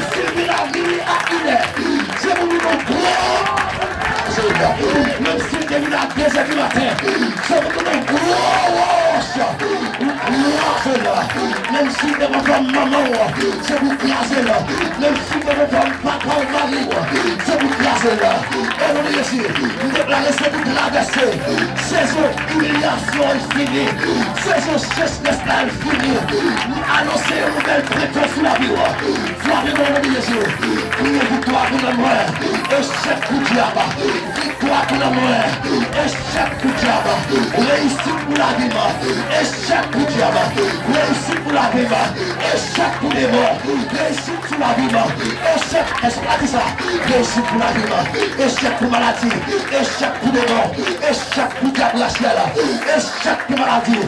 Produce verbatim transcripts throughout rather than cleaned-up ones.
Si l vin a mini ak inè, se pou nou gwo. Menm si l te vin a de zè di maten, se pou nou gwo wòch. Kraze l. Menm si l te konn fè manman w, se pou kraze l. Menm si l te konn fè papa w, mari w, se pou kraze l. E nou resi, m deklare se pou travèse. Sezon imilyasyon an fini. Sezon sechrès la, l fini. M anonse yon nouvèl prentan sou lavi w. Frape men w nan non Jezi. Kriye viktwa pou nanm mwen. Echèk pou dyab. Viktwa pou nanm mwen. Echèk pou dyab. Reyisit pou lavi m. Echèk pou dyab. Reyisit pou lavi m. Echèk pou demon. Reyisit sou lavi m. Echèk, èske w ka di sa? Reyisit pou lavi m. Echèk pou maladi. Echèk pou demon. Echèk pou dyab rasyèl. Echèk pou maladi.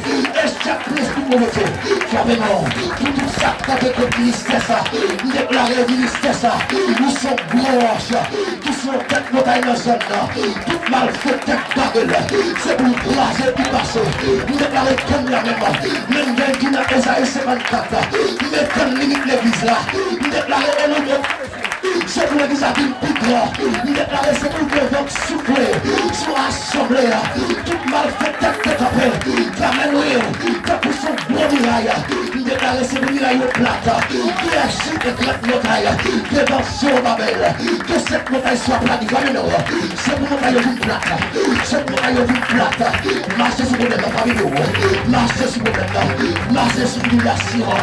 Echèk pou lespri de movete. Frape men w. Pou tout sa k kanpe kont ministè sa, m deklare ministè sa, ou se yon gwo wòch ki sou yon tèt montay nan zòn nan. Tout malfektè k pare l, se pou l kraze epi pase. M deklare tann la menm, menm jan l di nan Ezayi senkannkat, m etann limit legliz la. M deklare e nou se pou legliz la vin pi gran. M deklare se pou l gen van k soufle sou asanble a. Tout malfektè k te kanpe, Kamen Wi, tankou se yon gwo miray. M deklare se pou miray yo plat. Kiyès ki eklate montay devan Zewobabèl? Ke sèt montay swa plani, frape men w. Se pou montay yo vin plat. Se pou montay yo vin plat. Mache sou pwoblèm nan, frape men w. Mache sou pwoblèm nan. Mache sou imilyasyon.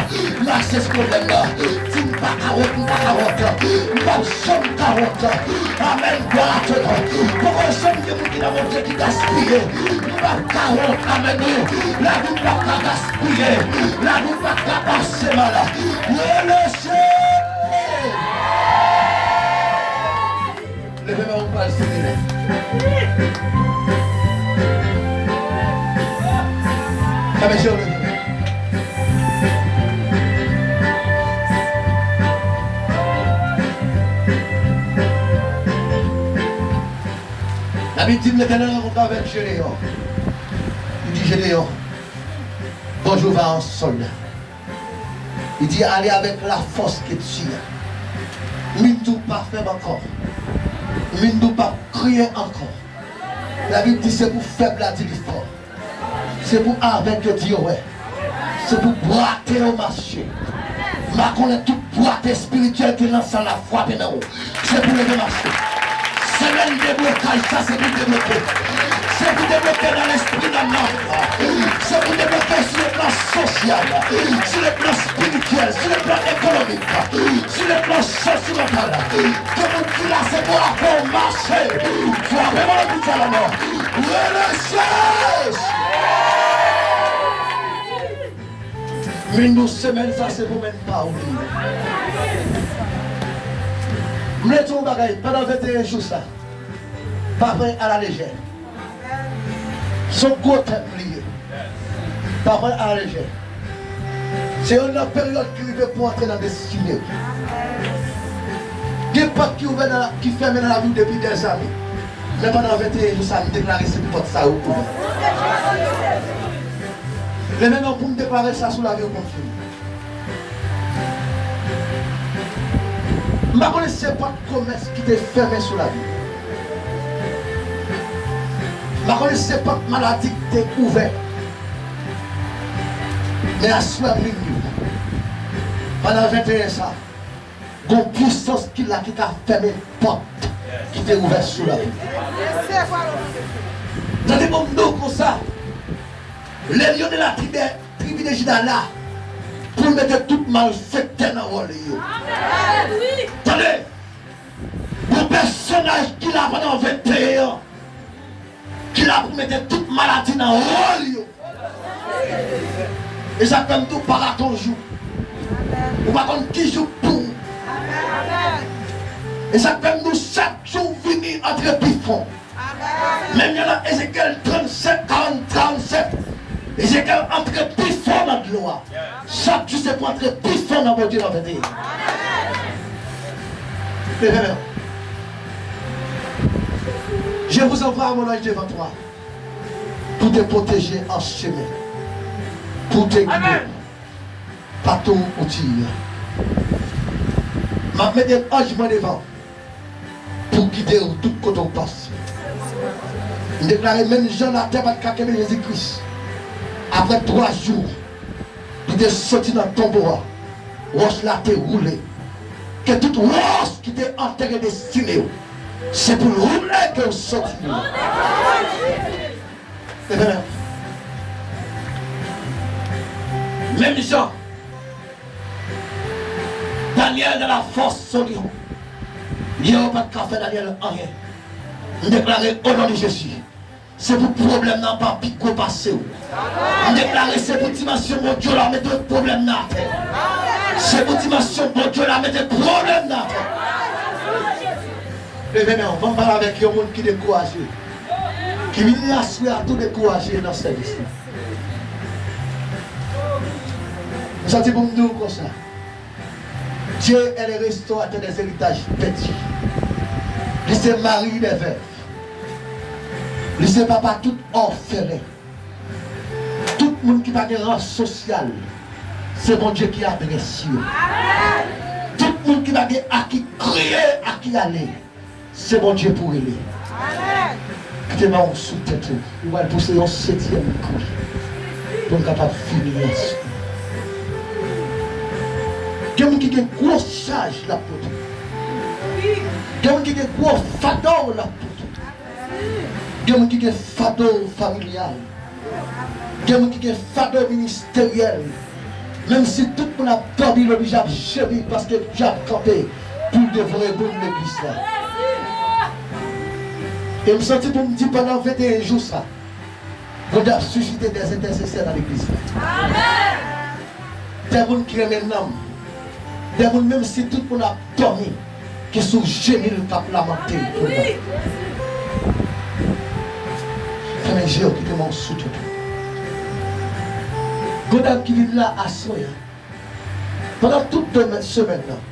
Mache sou pwoblèm nan. Di m pa ka wont, m pa ka wont. M p ap janm ka wont. Amèn, glwa a Dye. Poko janm gen moun ki nan monte ki gaspiye. M p ap ka wont. Amèn, wi. Lavi m p ap ka gaspiye. Lavi m p ap ka pase mal. Rele Jezi. Leve men w, pral sere men. Fèmen je w, leve men. Labib di, Letènèl rankontre avèk Jedeyon. Li di Jedeyon, bonjou, va an sòlda. Li di, allez avec la force que tu as. Min di w pa fèb ankò. Min di w p ap kriye ankò. Labib di se pou fèb la di li fò. Se pou avèg yo di yo wè. Se pou bwate yo mache. M pa konnen tout bwate espirityèl ki nan sal la frape nan ou. Se pou leve mache. Semèn deblokaj sa, se pou debloke. Se pou debloke nan lespri, nan nanm. Se pou debloke sou le plan sosyal, sou le plan espirityèl, sou le plan ekonomik, sou le plan santimantal. Gen moun ki la, se pou afè w mache. Frape men w, tout sa la non. Rele Jezi. Min di w semèn sa se pou men pa w li ye. M vle di w yon bagay, pandan venteyen jou sa, pa pran alalejè. Se yon gwo tèm li ye. Pa pran alalejè. Se youn nan peryòd ki rive pou antre nan destine w. Gen pòt ki ouvè nan, ki fèmen nan lavi w depi dèzane. Men pandan venteyen jou sa, m deklare se pòt sa yo ouvè. Leve men w pou m deklare sa sou lavi w konfime. M pa konnen se pòt komès ki te fèmen sou lavi w. M pa konnen se pòt maladi ki te ouvè. Men aswè m vin di w, pandan venteyen sa, gon pwisans ki la ki ka fèmen pòt ki te ouvè sou lavi w. Tande bon m di w konsa, le lion de la tribe, tribi de Jida la pou l mete tout malfektè nan wòl yo. Tande, gon pèsonaj ki la pandan venteyen an, ki la pou mete tout maladi nan wòl yo. E sa k fè m di w pa rate yon jou. Ou pa konn ki jou k pou ou. E sa k fè m di w chak jou w vini antre pi fon. Menm jan nan Ezekyèl trannsenk, karant, trannsenk, Ezekyèl antre pi fon nan dlo a. Chak jou se pou antre pi fon nan Bondye nan venteyen. Leve men w. Je vous envoie mon ange devant toi pour te protéger en chemin, pour te guider partout où tu iras. M M ap mete anj mwen devan w pou gide w tout kote w pase. M deklare, menm jan latè pa t ka kenbe Jezi Kris, apre twa jou, li te soti nan tonbo a, wòch la te woule. Ke tout wòch ki te antere destine w, se pou l woule ke w soti nan. Leve men w. Menm jan Daniel nan la fòs solid, yo pa t ka fè Daniel anyen. M deklare, o non de Jezi, se pou pwoblèm nan pa pi gwo pase w. M deklare, se pou dimansyon Bondye la mete pwoblèm nan atè. Se pou dimansyon Bondye la mete pwoblèm nan atè. Leve men w, ban m pale avèk yon moun ki dekouraje, ki vin la aswè a tou dekouraje nan sèvis la. M santi pou m di w konsa, Dieu est le restaurateur des héritages perdus. Li se mari dè vèv. Li se papa tout òfelen. Tout moun ki pa gen ran sosyal, se Bondye ki adrès yo. Tout moun ki pa gen a ki kriye, a ki ale, se Bondye pou rele. Kite bawon sou tèt ou. Ou pral pouse yon setyèm kri pou n kapab fini aswè. Gen moun ki gen gwo chaj l ap pote. Gen moun ki gen gwo fado l ap pote. Gen moun ki gen fado familyal. Gen moun ki gen fado ministeryèl. Menm si tout moun ap dòmi, l oblije ap jemi paske dyab kanpe pou l devore moun legliz la. E m santi pou m di pandan venteyen jou sa, Bondye ap sisite dè entèsesè nan legliz la. Dè moun ki renmen nanm. Dè moun, menm si tout moun ap dòmi, ki sou jeni l k ap lamante pou l. Fèmen je w, kite men w sou tèt ou. Gon dam ki vin la aswè a. Pandan tout demen, semèn nan,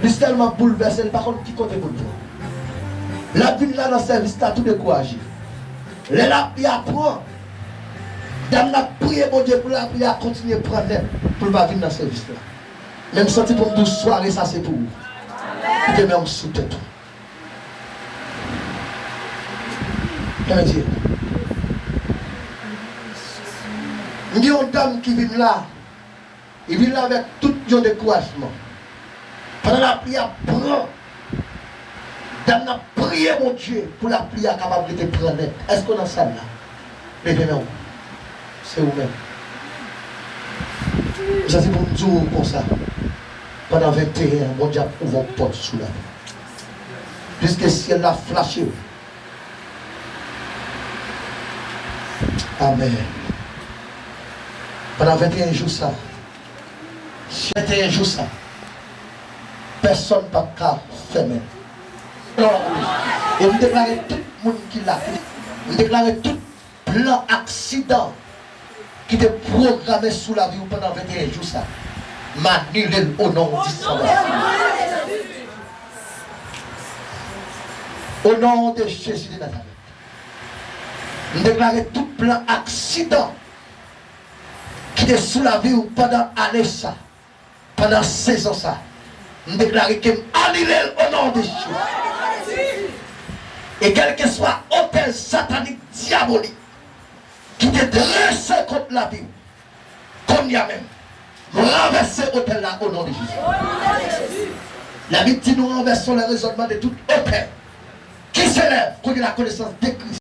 li tèlman boulvèse, li pa konn ki kote pou l pran. L ap vin la nan sèvis la tou dekouraje. Lè lapli a pran, dam nan ap priye Bondye pou lapli a kontinye pran nèt, pou l pa vin nan sèvis la. Men m santi pou m di w sware sa se pou ou. Kite men w sou tèt ou. Fèmen je w. M gen yon dam ki vin la, li vin la avèk tout yon dekourajman. Pandan lapli ap pran, dam nan ap priye Bondye pou lapli a kapab rete pran nèt. Èske w nan sal la? Leve men w. Se ou menm. M santi pou m di w konsa. Pandan venteyen an, Bondye ap ouvè yon pòt sou lavi w. Piske syèl la flache w. Amèn. Pandan venteyen jou sa, venteyen jou sa, pèsonn p ap ka fèmen. E m deklare tout moun ki la, m deklare tout plan aksidan ki te pwograme sou lavi w pandan venteyen jou sa, m anile l o non di san Mesi. O non de Jezi de Nazarèt, m deklare tout plan aksidan ki te sou lavi w pandan ane sa, pandan sezon sa, m deklare ke m anile l o non de Jezi. E kèlkeswa otèl satanik, dyabolik ki te drese kont lavi w, kounye a menm, m ranvèse otèl la o non de Jezi. Labib di nou ranvèsons les raisonnements de toute hauteur qui s'élève contre la connaissance de Christ.